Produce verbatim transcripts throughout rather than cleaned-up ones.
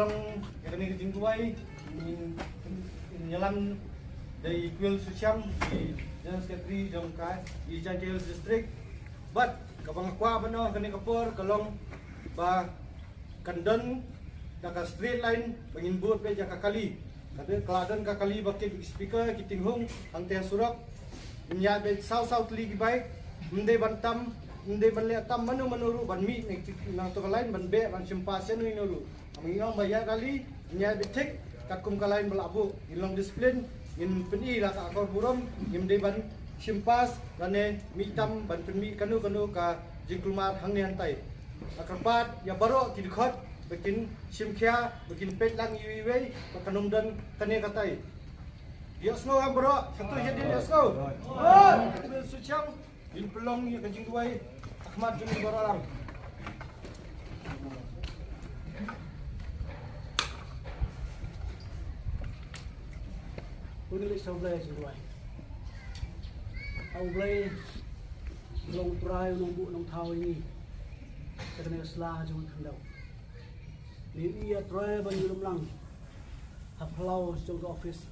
Ïa kane ka jingduwai, in, in, in ïalam da i Kwil Suchiang, i General Secretary jong ka East Jaintia Hills District. Bad kaba nga kwah ban ong ha kane ka por ka long ba kan don da ka straight line ba ngin bud beit ïa ka kali. Ka dei ka la don ka kali ba ki speaker ki tinghung hangtei ha surok. Ngin ïaid beit saw saw tylli ki bike. Ym dei ban tam, ym dei ban leh tam mano mano ruh ban mih na to ka line ban beh ban shim pass ïano ïano ruh. Haba ngi ong ba ïaid rally, ngin ïaid beit thik katkum ka line ba la buh. Ngin long discipline, ngin pyni la ka akor burom, ngim dei ban shim pass lane mih tam ban pynmih kano kano ka jingkulmar hangne hangtai. Nga kyrpad ïa baroh ki dkhot ba kin shim khia, ba kin peit lang iwei iwei ba kan ym don kane katai. Ïohsngew em baroh, sngewthuh shadien, ïohsngew. Suchiang. Ngin pynlong ïa ka jingduwai ha khmat jong ngi baroh lang. Uni leh sha U Blei jingduwai. A U Blei, long Trai u nongbuh nongthaw ïa ngi. Te kane ka sla jong ngi khyndew. Ngi ïa Trai ban ïa lum lang ha phyllaw jong ka office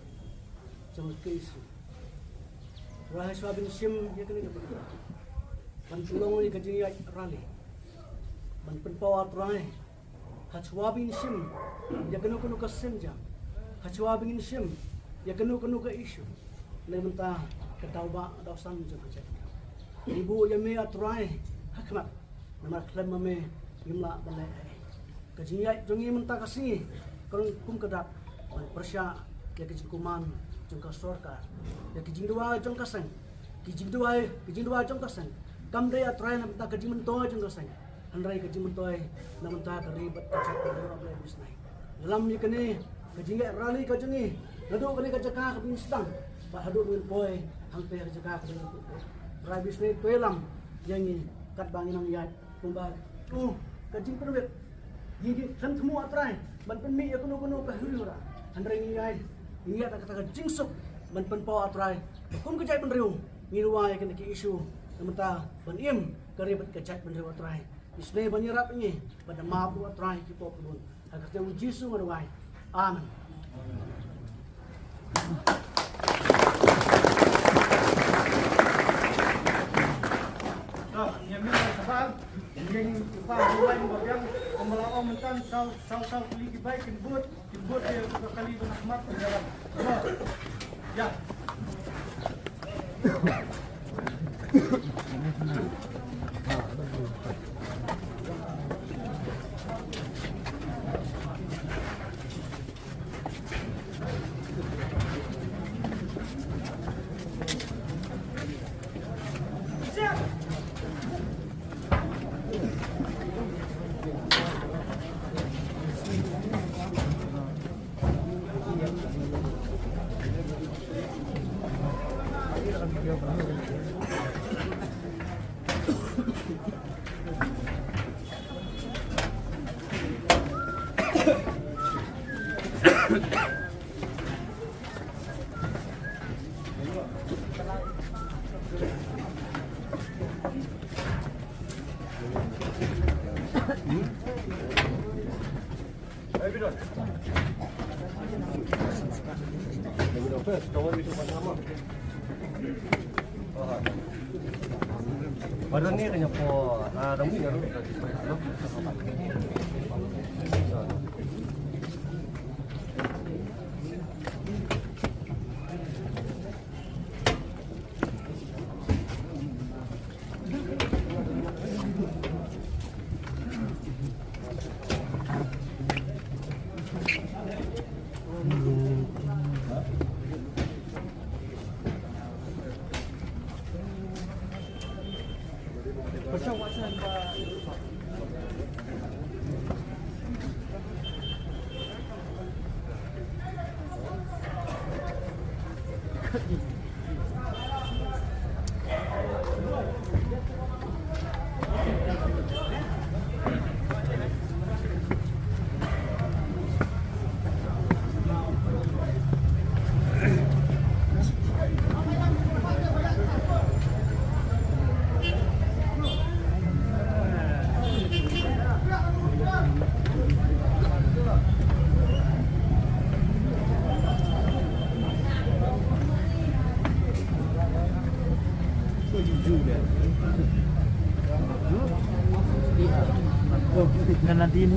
jong ka issue. Trai, ha shuwa ban shim ïa kane ka ban pynlong ïa ka jingïaid rally ban pynpaw, A Trai, ha shuwa ban shim ïa kano kano ka sienjam, ha shuwa ban shim ïa kano kano ka issue, na ka bynta ka daw ba daw san jong ka jaitbynriew. Ngi buh ïa me, A Trai, ha khmat. Namar khlem ma me ngim lah ban leh ei ei. Ka jingïaid jong ngi mynta ka sngi ka long kum ka dak ban pyrshah ïa ka jingkuman jong ka sorkar, ïa ka jingduwai jong ka seng. Ka jingduwai, ka jingduwai jong ka seng kam dei, A Trai, na bynta ka jingmyntoi jong ka seng, hynrei ka jingmyntoi na bynta ka ri bad ka jaitbynriew, A Blei Blei. Lam ïa kane ka jingïaid rally ka jong ngi naduh kane ka jaka kaba ngi sdang bad haduh ba ngin poi hangtei ha ka jaka kaba ngi poi. Trai Blei, to ïalam ïa ngi katba ngi nang ïaid. Kumba, uh, ka jingpynwit, ngi khlem thmu, A Trai, ban pynmih ïa kano kano ka huri hura. Hynrei ngi ïaid, ngi ïaid da kata ka jingsuk ban pynpaw, A Trai, kum ka jaitbynriew ngi duwai ïa kane ka issue na bynta ban im ka ri bad ka jaitbynriew, A Trai. Isynei ban ïarap ïa ngi bad da map ruh, A Trai, ki pop ki bun. Ha ka kyrteng U Jisu nga duwai. Amen. Kan Nadine.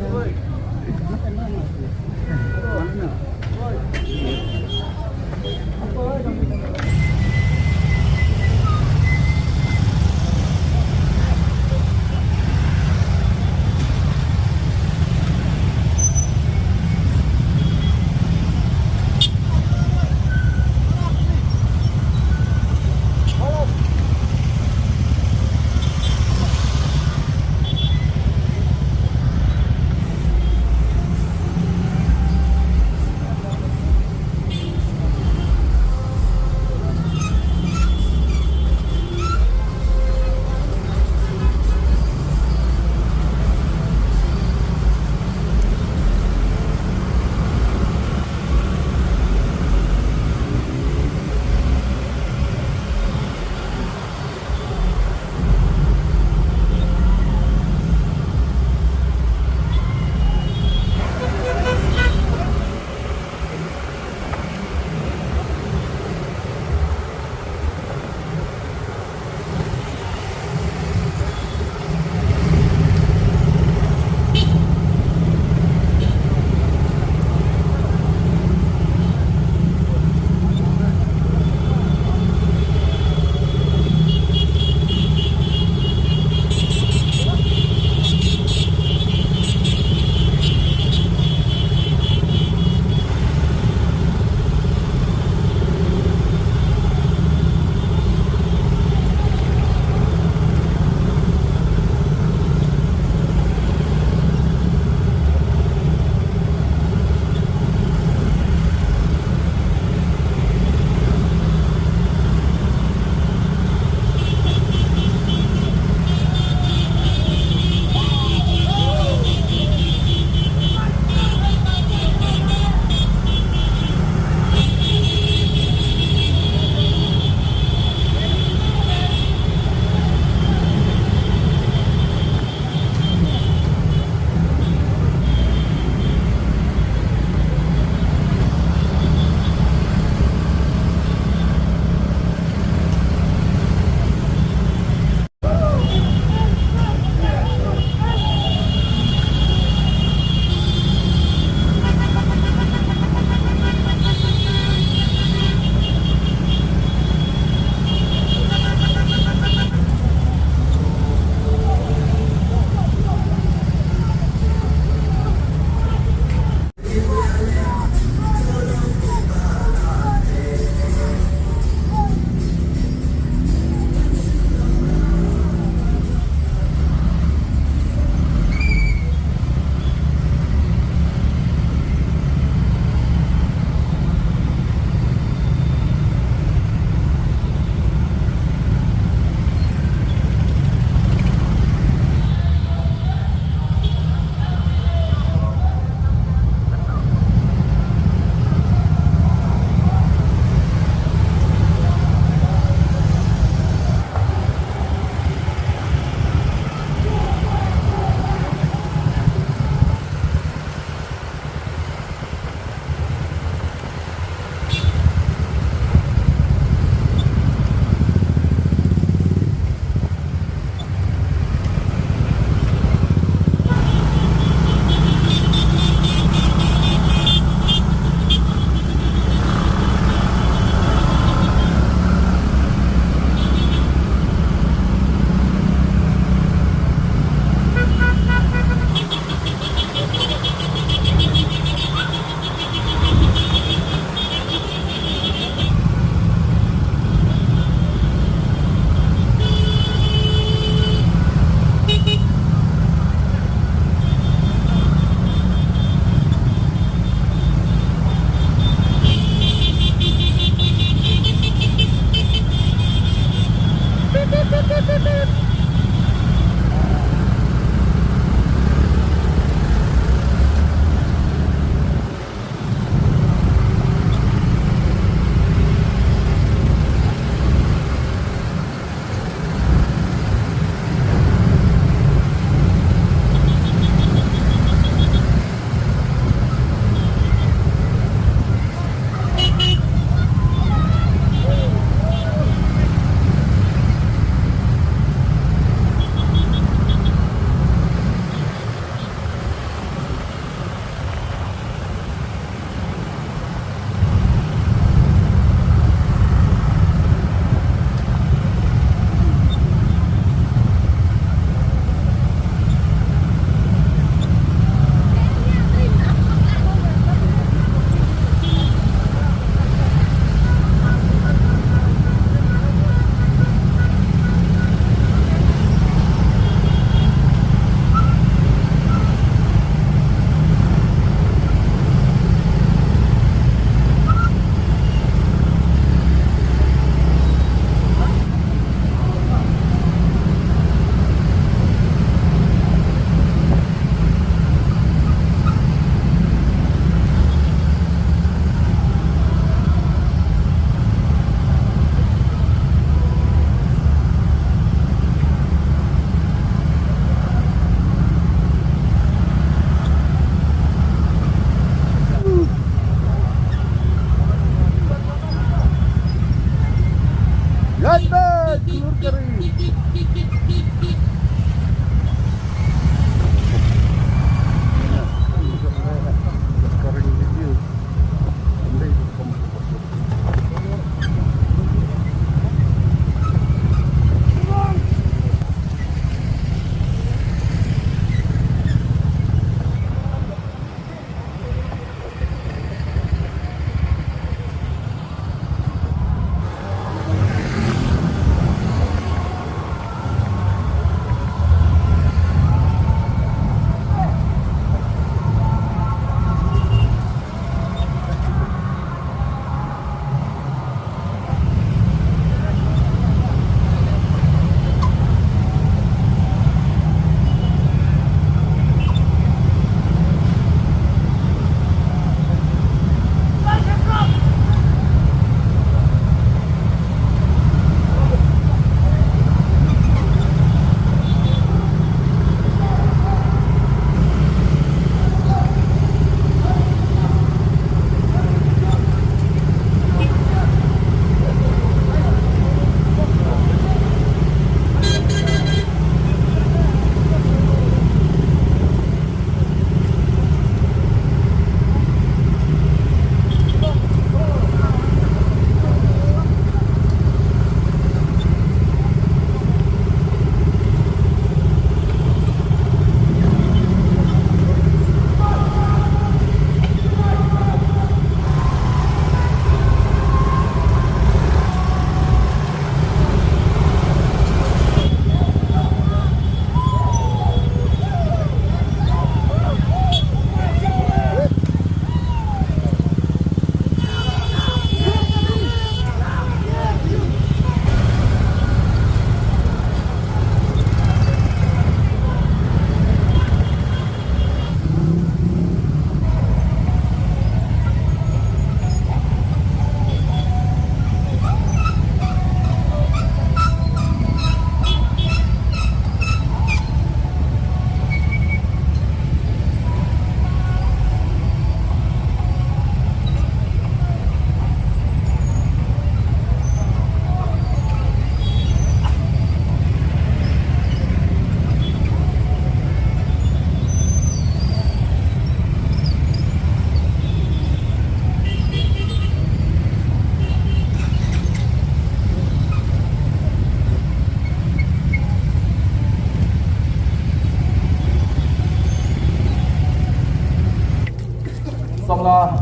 Samla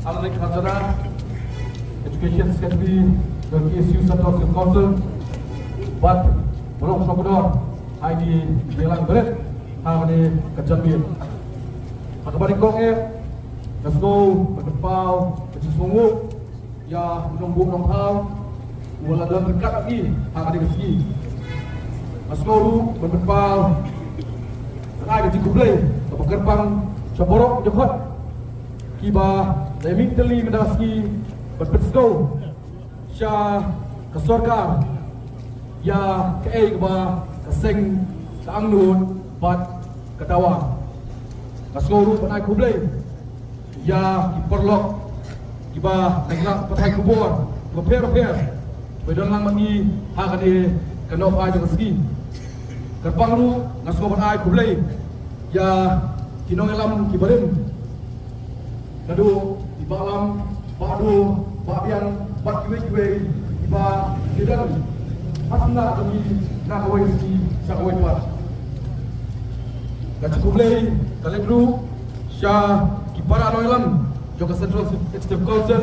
Alaric Khajana, Education Secretary, K S U Central Student Council, bad baroh shkor, ai di bilang beret ha kane ka janmiet. Ha kaba nyngkong eh, nga sngew ban pynpaw ka jingsngewnguh ïa u nongbuh nongthaw uba la don ryngkat bad ngi ha kane ka sngi. Nga sngew ruh ban pynpaw ai ka jingkhublei kaba kyrpang sha baroh ki dkhot kiba la mih tylli mynta ka sngi ban pynsngew sha ka sorkar ïa kaei kaba ka seng ka angnud bad ka dawa. Nga sngew ruh ban ai khublei ïa ki paralok kiba dang ïa pathai khubor kiba pher pher ba don lang ma ngi ha kane ka nongphai jong ka sngi. Kyrpang ruh nga sngew ban ai khublei ïa ki nongïalam kiba rim, naduh i Bah Lam, Bah Dor, Bah Biang bad kiwei kiwei kiba ki dang pass na kawei na kawei sha kawei pat. Ka jingkhublei ka leit ruh sha ki para nongïalam jong ka Central Executive Council,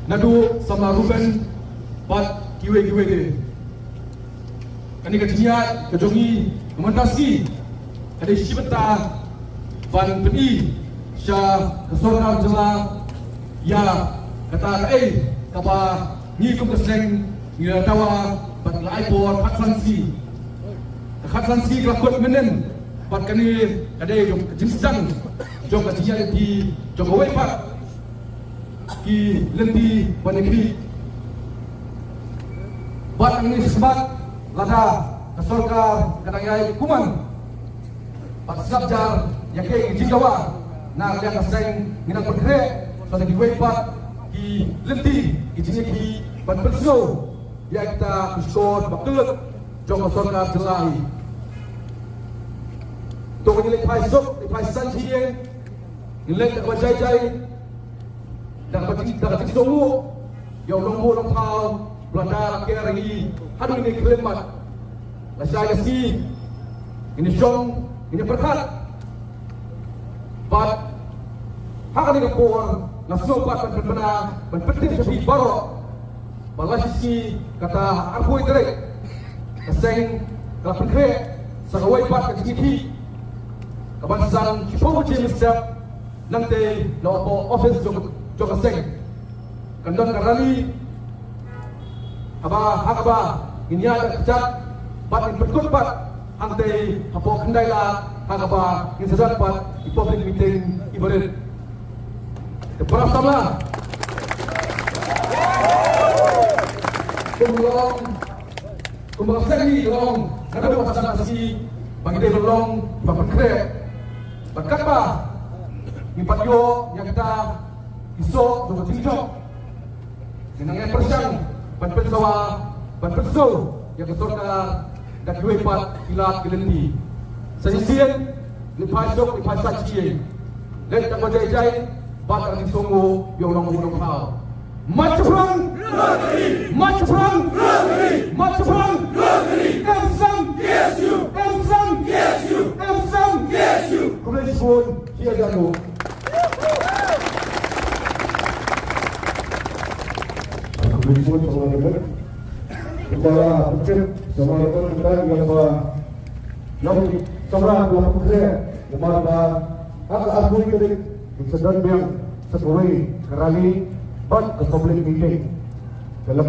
naduh samla Ruben bad kiwei kiwei. Kane ka jingïaid ka jong ngi mynta ka sngi ka dei shi bynta ban pyni sha ka sorkar jylla ïa kata kaei kaba ngi kum ka seng ngi la dawa bad la ai por khatsan sngi. Ka khatsan sngi ka la kut mynnin bad kane ka dei jong ka jingsdang jong ka jingïaid lynti jong kawei pat ki lynti ban ïakhih. Bad ngi sngewbha lada ka sorkar ka dang ïai kumne bad sngap jar ïa ki jingdawa na ka liang ka seng, ngi dang pynkhreh sa da kiwei pat ki lynti ki jingïakhih Ban pynsngew ïa kita ki shkor ba kyllut jong ka sorkar jylla hi. To ngin leit phai suk, leit phai san shi ïing. Ngin leit da kaba jai jai, da kaba jing, da kaba jingsngewnguh ïa u nongbuh nongthaw ba la da la ker ïa ngi haduh ngin ïa khlem mat. Lashai lashisngi ngin ïa shong, ngin ïa pyrkhat. Bad ha kane ka por nga sngewbha ban pynbna, ban pyntip sha phi baroh ba lashisngi, kata arphew tarik, ka seng ka la pynkhreh sa kawei pat ka jingïakhih kaban san shiphew baje mynstep. Nangtei na office jong, jong ka seng kan don ka rally haba, ha kaba ngin ïaid da ka kjat bad ngin pynkut pat hangtei hapoh Khyndailad, ha kaba ngin sa don pat ki public meeting kiba rit. Te para samla, kum long, kumba ka seng ngi long naduh ba san ka sngi ba ngi dei ban long ba pynkhreh. Bad katba ngi pat ïoh ïa kita ki soh jong ka jingjop, ngi nang ïai pyrshang ban pynsawa, ban pynsngew ïa ka sorkar da kiwei pat ki lad ki lynti. Sa shisien, leit phai suk, leit phai san shi ïing. Leit da kaba jai jai bad da ka jingsngewnguh ïa u nongbuh nongthaw. Mat shaphrang! Mat shaphrang! Mat shaphrang! Em sam! Em sam! Em sam! Khublei shibun, ki ïa jano. Khublei shibun, Samla Rebel. Kumba la pyntip Samla Rebel mynta ïa ba long samla ba la pynkhreh, namar ba ha ka arphew tarik ngin sa don biang sa kawei ka rally bad ka public meeting. Ka la